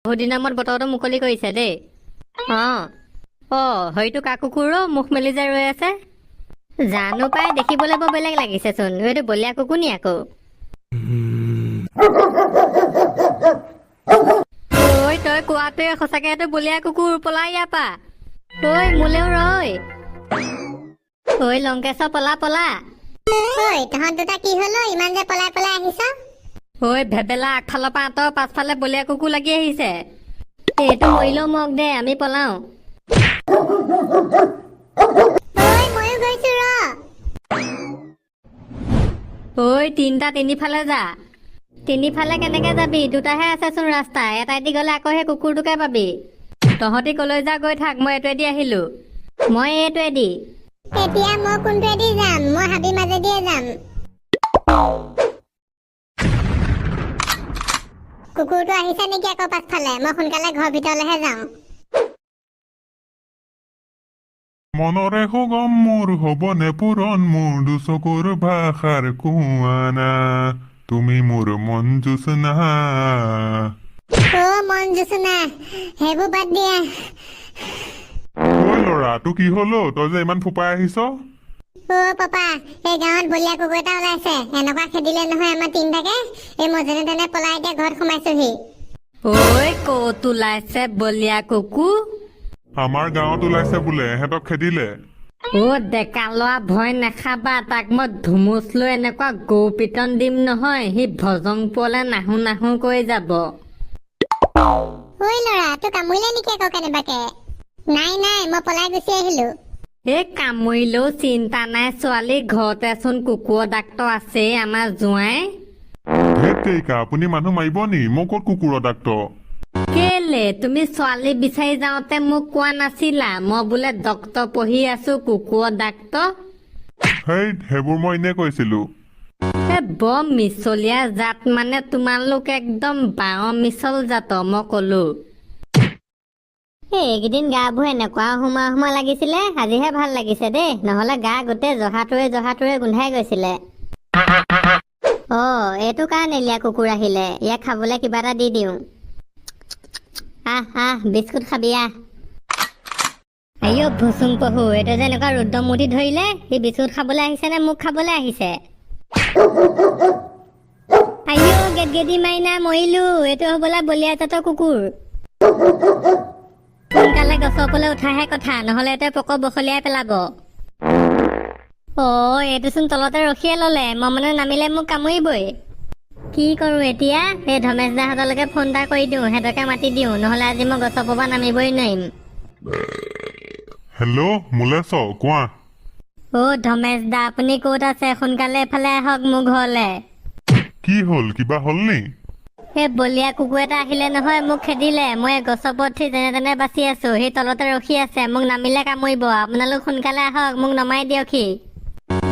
বহুত দিনৰ মূৰত বতৰটো মুকলি কৰিছে দেই। অঁ অঁ, হয়তো কা কুকুৰ অ' মুখ মেলি যে ৰৈ আছে। জানো পাই, দেখিবলৈ বৰ বেলেগ লাগিছেচোন। এইটো বলীয়া কুকুৰ নি আকৌ? ঐ, তই কোৱাটোৱে সঁচাকে এইটো বলীয়া কুকুৰ। পলা ইয়াৰ পৰা। ঐ, মোলেও ৰৈ। ঐ লংকেশ্বৰ, পলা পলা। ঐ, তহঁত দুটা কি হ'ল ঐ? ইমান যে পলাই পলাই আহিছ? ঐ ভেবেলা, আগফালৰ পৰা আঁতৰ, পাছফালে বলীয়া কুকুৰ লাগি আহিছে। এইটো মৰিলেও মৰক দে, আমি পলাও। ঐ, ময়ো গৈছো ৰ। ঐ, তিনিটা তিনিফালে যা। তিনিফালে কেনেকে যাবি? দুটাহে আছেচোন ৰাস্তা। এটাইদি গ'লে আকৌ সেই কুকুৰটোকে পাবি। তহঁতি কলৈ যা গৈ থাক, মই এইটোৱেদি আহিলো। মই এইটোৱেদি। এতিয়া মই কোনটোৱেদি যাম? মই হাবি মাজেদিয়ে যাম। কুকুৰটো আহিছে নেকি আকৌ পাছফালে? মই সোনকালে ঘৰ ভিতৰলৈহে যাওঁ। মনৰে সুগম মোৰ হ'বনে পূৰণ মোৰ দুচকুৰ ভাষাৰ কোৱানা, তুমি মোৰ মন জোৎস্না। অ মন জোচনা, সেইবোৰ বাদ দিয়া। ঐ ল'ৰা, তোৰ কি হ'ল অ? তই যে ইমান ফোপাই আহিছ? অ পাপা, এই গাঁৱত বলীয়া কুকুৰ এটা ওলাইছে। এনেকুৱা খেদিলে নহয় আমাৰ তিনিটাকে। এই মই যেনে তেনে পলাই এতিয়া ঘৰত সোমাইছোহি। ঐ, ক'ত ওলাইছে বলীয়া কুকুৰ? আমাৰ গাঁৱত ওলাইছে বোলে, এহেঁতক খেদিলে। অ ডেকা ল'ৰা, ভয় নাখাবা। তাক মই ধুমুচ লৈ এনেকুৱা গৰু পিটন দিম নহয়, সি ভজং পোৱালে নাহো নাহো কৈ যাব। ঐ ল'ৰা, তোক কামুৰিলে নেকি আকৌ কেনেবাকে? নাই নাই, মই পলাই গুচি আহিলো। এই কামুৰিলেও চিন্তা নাই ছোৱালী, ঘৰতেচোন কুকুৰৰ ডাক্তৰ আছেই, আমাৰ জোঁৱাই। ধেত তেৰিকা, আপুনি মানুহ মাৰিব নি? মই ক'ত কুকুৰৰ ডাক্তৰ? কেলে তুমি ছোৱালী বিচাৰি যাওঁতে মোক কোৱা নাছিলা, মই বোলে ডক্তৰ পঢ়ি আছো, কুকুৰৰ ডাক্তৰ? হেই, সেইবোৰ মই এনেই কৈছিলো। এ বৰ মিছলীয়া জাত, মানে তোমালোক একদম বাঁহৰ মিছল জাত, মই কলো। এই এইকেইদিন গাবোৰ এনেকুৱা সোমোৱা সোমোৱা লাগিছিলে, আজিহে ভাল লাগিছে দেই। নহ'লে গা গোটেই জহাটোৰে জহাটোৰে গোন্ধাই গৈছিলে। অ, এইটো কাৰ নেলীয়া কুকুৰ আহিলে? ইয়াক খাবলৈ কিবা এটা দি দিওঁ। আহ আহ, বিস্কুট খাবি, আহ। আইঅ ভুচুং পহু, এইটো যে এনেকুৱা ৰুদ্ৰমূৰ্তি ধৰিলে। সি বিস্কুট খাবলৈ আহিছে নে মোক খাবলৈ আহিছে? আইঅ গেদগেদি মাইনা, মৰিলো। এইটো হ'বলা বলীয়া জাতৰ কুকুৰ। সোনকালে গছৰ ওপৰলৈ উঠাহে কথা, নহ'লে এইটোৱে পক বখলিয়াই পেলাব। অ, এইটোচোন তলতে ৰখিয়ে ল'লে। মই মানে নামিলে মোক কামুৰিবই। কি কৰোঁ এতিয়া? এই ধমেশ দাহঁতলৈকে ফোন এটা কৰি দিওঁ, সিহঁতকে মাতি দিওঁ, নহ'লে আজি মই গছৰ ওপৰৰ পৰা নামিবই নোৱাৰিম। হেল্ল' মূলেশ্বৰ, কোৱা। অ ধমেশ দা, আপুনি ক'ত আছে? সোনকালে এফালে আহক মোৰ ঘৰলে। কি হ'ল, কিবা হ'ল নি? এই বলীয়া কুকুৰ এটা আহিলে নহয়, মোক খেদিলে। মই এই গছৰ ওপৰত উঠি যেনে তেনে বাচি আছো। সি তলতে ৰখি আছে, মোক নামিলে কামুৰিব। আপোনালোক সোনকালে আহক, মোক নমাই দিয়কহি।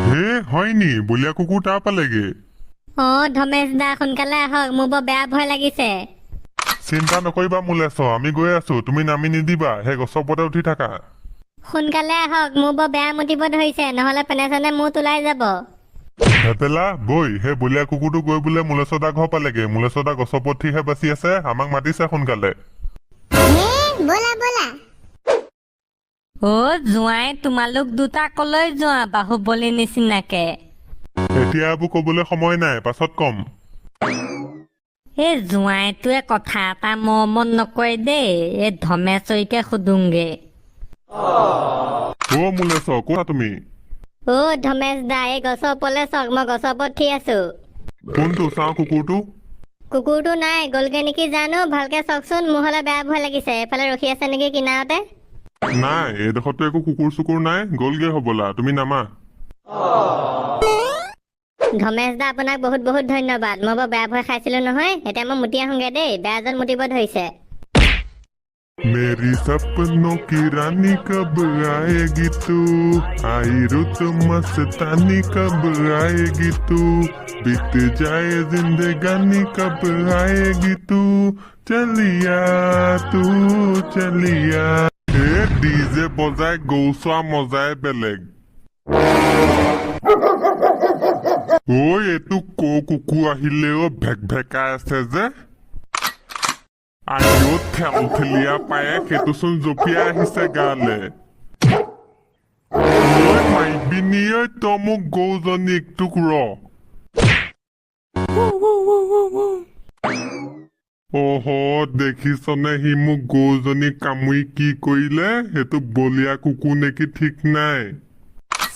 হে, হয় নি? বলীয়া কুকুৰ তাৰ পালেগে? অ ধমেশ দা, সোনকালে আহক, মোৰ বৰ বেয়া ভয় লাগিছে। চিন্তা নকৰিবা মূলেশ্বৰ, আমি গৈ আছো। তুমি নামি নিদিবা, সেই গছৰ ওপৰতে উঠি থাকা। সোনকালে আহক, মোৰ বৰ বেয়া মুতিব ধৰিছে, নহ'লে পেনে চেনে মুত ওলাই যাব। ভেবেলা বৈ, সেই বলীয়া কুকুৰটো গৈ বোলে মূলেশ্বৰ দা ঘৰ পালেগে। মূলেশ্বৰ দা গছৰ ওপৰত উঠিহে বাচি আছে, আমাক মাতিছে সোনকালে। হে, ব'লা ব'লা। অ জোঁৱাই, তোমালোক দুটা কলৈ যোৱা বাহুবলী নিচিনাকে? এতিয়া এইবোৰ কবলৈ সময় নাই, পাছত কম। এই জোঁৱাইটোৱে কথা এটা মৰমত নকয় দেই। এই ধমেশ্বৰীকে সুধোংগে। অ মূলেশ্বৰ, ক'ত তুমি? অ ধমেশ দা, এই গছৰ ওপৰলৈ চাওক, মই গছৰ ওপৰত উঠি আছো। কোনটো চাওঁ কুকুৰটো? কুকুৰটো নাই, গ'লগে নেকি জানো। ভালকে চাওকচোন, মোৰ হ'লে বেয়া ভয় লাগিছে। এইফালে ৰখি আছে নেকি কিনাৰতে? নাই, এইডোখৰতো একো কুকুৰ চুকুৰ নাই। গ'লগে হ'বলা, তুমি নামা। ধমেশ দা, আপোনাক বহুত বহুত ধন্যবাদ। মই বৰ বেয়া ভয় খাইছিলো নহয়। এতিয়া মই মুতি আহোঁগে দেই, বেয়া যেন মুতিব ধৰিছে। मेरी सपनों की रानी कब आएगी तू, आई रुत मस्तानी कब आएगी तू, बीत जाए जिंदगानी कब आएगी तू, चलिया तू चलिया। এ ডিজে বজাই গৌচোৱা মজাই বেলেগ। ঐ, এইটো ক কুকুৰ আহিলেও ভেক ভেকাই আছে যে। আইঅ ঠেলঠেলীয়া পায়ে, সেইটোচোন জঁপিয়াই আহিছে গালে। ঐ মাৰিবি নি ঐ তই মোক গৰুজনীক? তোক ৰ। অহ, দেখিছনে সি মোক গৰুজনী কামুৰি কি কৰিলে? সেইটো বলীয়া কুকুৰ নেকি ঠিক নাই।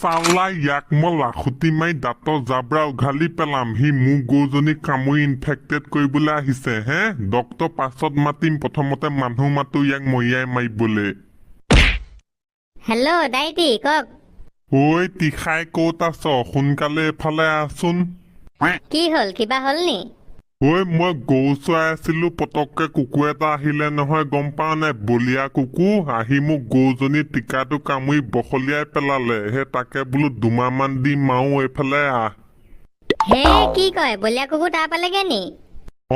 চালা ইয়াক মই লাখুটি মাৰি দাঁতৰ জাবৰা উঘালি পেলাম। সি মোৰ গৰুজনী কামুৰি ইনফেক্টেড কৰিবলৈ আহিছে হে। ডক্তৰ পাছত মাতিম, প্ৰথমতে মানুহ মাতো ইয়াক মৰিয়াই মাৰিবলৈ। হেল্ল' দাইটি, কওক। ঐ তীখাই, ক'ত আছ? সোনকালে এইফালে আহচোন। কি হ'ল, কিবা হ'ল নি? ঐ, মই গৰু চৰাই আছিলো, পটককে কুকুৰ এটা আহিলে নহয়, গম পাৱ নাই? বলীয়া কুকুৰ আহি মোক গৰুজনী টিকাটো কামুৰি বখলিয়াই পেলালে। সেই তাকে বোলো দুমাহমান দি মাৰো, এইফালে আহ। হে, কি কয়? বলীয়া কুকুৰ তাৰ পালেগে নি?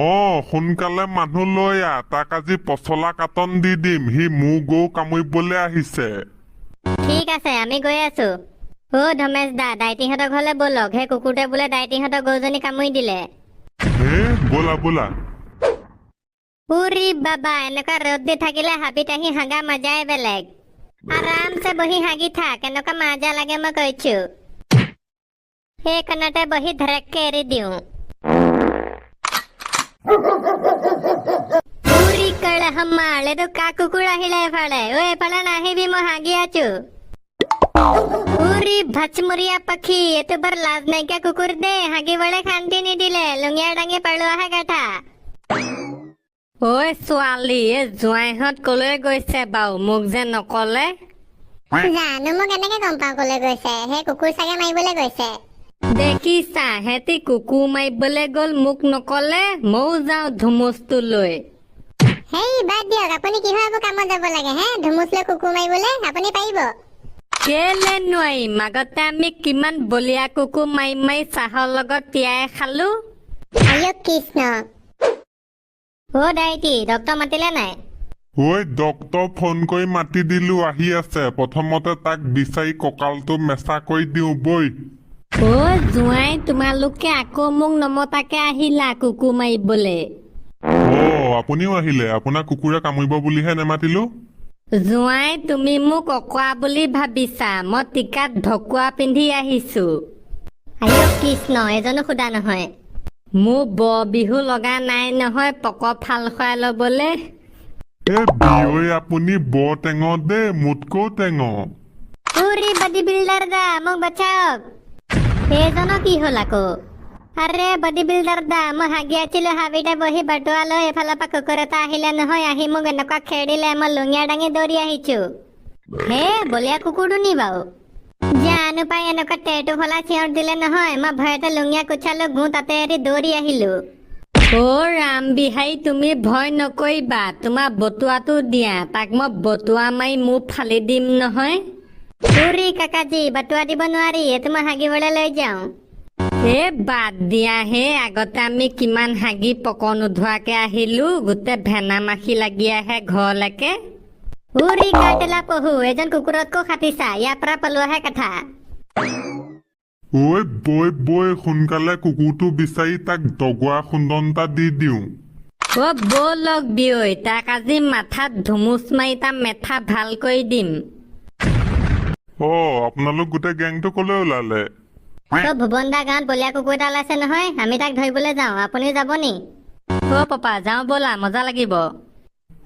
অ, সোনকালে মানুহ লৈ আহ, তাক আজি পচলা কাটন দি দিম। সি মোৰ গৰু কামুৰিবলৈ আহিছে। ঠিক আছে, আমি গৈ আছো। অ' ধমেশ দা, দাইটিহঁতৰ ঘৰলৈ ব'লক। সেই কুকুৰটোৱে বোলে দাইটিহঁতৰ গৰুজনী কামুৰি দিলে। হে, ব'লা ব'লা। উৰি বাবা, এনেকুৱা ৰ'দ দি থাকিলে হাবিত আহি হাগা মজাই বেলেগ। আৰামছে বহি হাগি থাক, কেনেকুৱা মজা লাগে মই কৈছো। সেইকণতে বহি ধৰেককে এৰি দিওঁ। উৰি কলহমাল, এইটো কা কুকুৰ আহিলে এফালে? ঐ, এফালে নাহিবি, মই হাগি আছো। উৰি ভচমুৰীয়া পক্ষী, এইটো বৰ লাজ নাইকিয়া কুকুৰ দেই, হাগিবলৈ শান্তি নিদিলে, লুঙিয়া দাঙি পেলোৱাহে কথা। ঐ ছোৱালী, এই জোঁৱাইহঁত কলৈ গৈছে বাৰু? মোক যে নকলে। জানো, মই কেনেকে গম পাওঁ কলৈ গৈছে? সেই কুকুৰ চাগে মাৰিবলৈ গৈছে। দেখিছা, সিহঁতি কুকুৰ মাৰিবলৈ গ'ল, মোক নকলে। ময়ো যাওঁ ধুমুচটো লৈ। হেই, বাদ দিয়ক, আপুনি কিহৰ এইবোৰ কামত যাব লাগে হে? ধুমুচ লৈ কুকুৰ মাৰিবলৈ আপুনি পাৰিব? কেলে নোৱাৰিম? আগতে আমি কিমান বলীয়া কুকুৰ মাৰি মাৰি চাহৰ লগত তিয়াই খালো। আয়ক কৃষ্ণ। অ' দাইটি, ডক্তৰ মাতিলে নাই? ঐ, ডক্তৰ ফোন কৰি মাতি দিলো, আহি আছে। প্ৰথমতে তাক বিচাৰি কঁকালটো মেচা কৰি দিওঁ বৈ। অ' জোঁৱাই, তোমালোকে আকৌ মোক নমতাকে আহিলা কুকুৰ মাৰিবলে? অ, আপুনিও আহিলে? আপোনাক কুকুৰে কামুৰিব বুলিহে নেমাতিলো। জোঁৱাই, তুমি মোক অকৰা বুলি ভাবিছা? মই টিকাত ঢকুৱা পিন্ধি আহিছো। আয়ক কৃষ্ণ, এজনো সোধা নহয়। মোৰ বৰ বিহু লগা নাই নহয় পক ফাল খুৱাই ল'বলে। এ বিয়ৈ, আপুনি বৰ টেঙ দেই, মোতকৈও টেঙ। উৰি বডি বিল্ডাৰ দা, মোক বচাওক। এইজনৰ কি হ'ল আকৌ? আৰে বডি বিল্ডাৰ দা, মই হাগি আছিলো হাবিতে বহি বটুৱা লৈ, এইফালৰ পৰা কুকুৰ এটা আহিলে নহয়, আহি মোক এনেকুৱা খেদিলে, মই লুঙিয়া দাঙি দৌৰি আহিছো। হে, বলীয়া কুকুৰটো নি বাৰু? জানো পাই, এনেকুৱা টেটু ফলা চিঞৰ দিলে নহয়, মই ভয়তে লুঙিয়া কোচালো, গু তাতে এৰি দৌৰি আহিলো। অ' ৰাম বিহাৰী, তুমি ভয় নকৰিবা। তোমাৰ বটুৱাটো দিয়া, তাক মই বটুৱা মাৰি মুখ ফালি দিম নহয়। উৰি কাকাজী, বটুৱা দিব নোৱাৰি, এইটো মই হাগিবলৈ লৈ যাওঁ। এ বাদ দিয়া হে, আগতে আমি কিমান হাগি পক নোধোৱাকে আহিলো, গোটেই ভেনা মাখি লাগি আহে ঘৰলৈকে। উৰি কাটেলা পহু, এজন কুকুৰতকো খাটিছা, ইয়াৰ পৰা পলোৱাহে কথা। ঐ বৈ বৈ, সোনকালে কুকুৰটো বিচাৰি তাক দগোৱা খুন্দন এটা দি দিওঁ। অ ব'লক বিয়ৈ, তাক আজি মাথাত ধুমুচ মাৰি তাৰ মেথা ভাল কৰি দিম। অ, আপোনালোক গোটেই গেংটো কলৈ ওলালে? অ ভুৱন দা গাঁৱত বলীয়া কুকুৰ এটা ওলাইছে নহয়, আমি তাক ধৰিবলৈ যাওঁ, আপুনি যাব নি? অ পাপা, যাওঁ ব'লা, মজা লাগিব।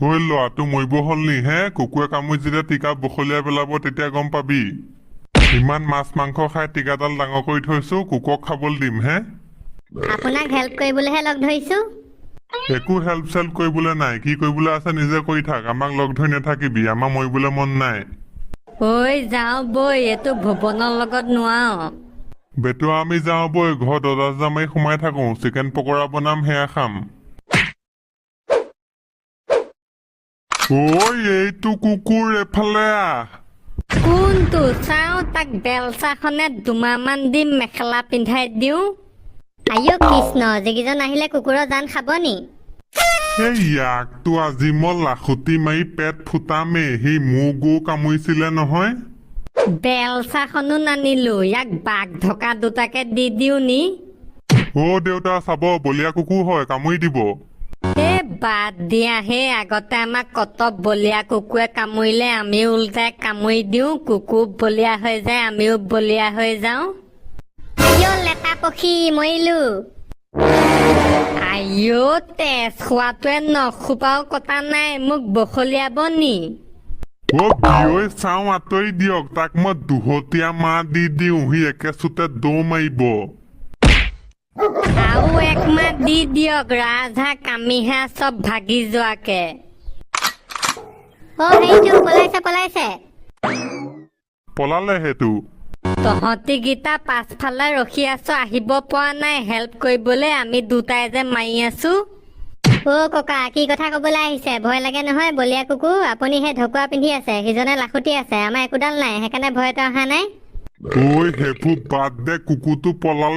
ঐ ল'ৰাটো মৰিব হ'ল নি হে? কুকুৰে কামুৰি যেতিয়া টিকা বখলিয়াই পেলাব, তেতিয়া গম পাবি। ইমান মাছ মাংস খাই টিকাডাল ডাঙৰ কৰি থৈছো, কুকুৰক খাবলৈ দিম হে? আপোনাক হেল্প কৰিবলৈহে লগ ধৰিছো। একো হেল্প চেল্প কৰিবলৈ নাই। কি কৰিবলৈ আছে নিজে কৰি থাক, আমাক লগ ধৰি নাথাকিবি। আমাৰ মৰিবলৈ মন নাই। ঐ যাওঁ বৈ, এইটো ভুৱনৰ লগত নোৱাৰো। বেটুৱা, আমি যাওঁ বৈ, ঘৰত দৰ্জা মাৰি সোমাই থাকো। চিকেন পকৰা বনাম, সেয়া খাম। ঐ, এইটো কুকুৰ, এফালে আহ। কোনটো চাওঁ, তাক বেলচাখনে দুমাহমান দি মেখেলা পিন্ধাই দিওঁ। আইঅ কৃষ্ণ, যিকেইজন আহিলে কুকুৰৰ জান খাব নি? এই ইয়াকতো আজি মই লাখুটি মাৰি পেট ফুটামেই। সি মোৰ গু কামুৰিছিলে নহয়। বেলচাখনো নানিলো, ইয়াক বাঘ ঢকা দুটাকে দি দিওঁ নি? অ দেউতা, চাব, বলীয়া কুকুৰ হয়, কামুৰি দিব। এই বাদ দিয়া হে, আগতে আমাক কত বলীয়া কুকুৰে কামুৰিলে, আমিও ওলটাই কামুৰি দিওঁ, কুকুৰ বলীয়া হৈ যায়, আমিও বলীয়া হৈ যাওঁ। আইঅ লেটা পক্ষী, মৰিলো। আইঅ, তেজ খোৱাটোৱে নখোপাও কটা নাই, মোক বখলিয়াব নি? অ বিয়ৈ, চাওঁ আঁতৰি দিয়ক, তাক মই দুহতীয়া মাৰ দি দিওঁ, সি একে চুটে দৌৰ মাৰিব। আৰু এক মাত দি দিয়ক, ৰাজহাঁহ কামিহাঁহ চব ভাগি যোৱাকে। অ সেইটো পলাইছে পলাইছে। পলালে সেইটো। তহঁতিকেইটা পাছফালে ৰখি আছ, আহিব পৰা নাই হেল্প কৰিবলৈ, আমি দুটাই যে মাৰি আছো। অ ককা, কি কথা কবলৈ আহিছে, ভয় লাগে নহয় বলীয়া কুকুৰ। আপুনি সেই ঢকুৱা পিন্ধি আছে, সিজনে লাখুটি আছে, আমাৰ একোডাল নাই, সেইকাৰণে ভয়তে অহা নাই। ঐ, সেইবোৰ বাদ দে, কুকুৰটো পলালে।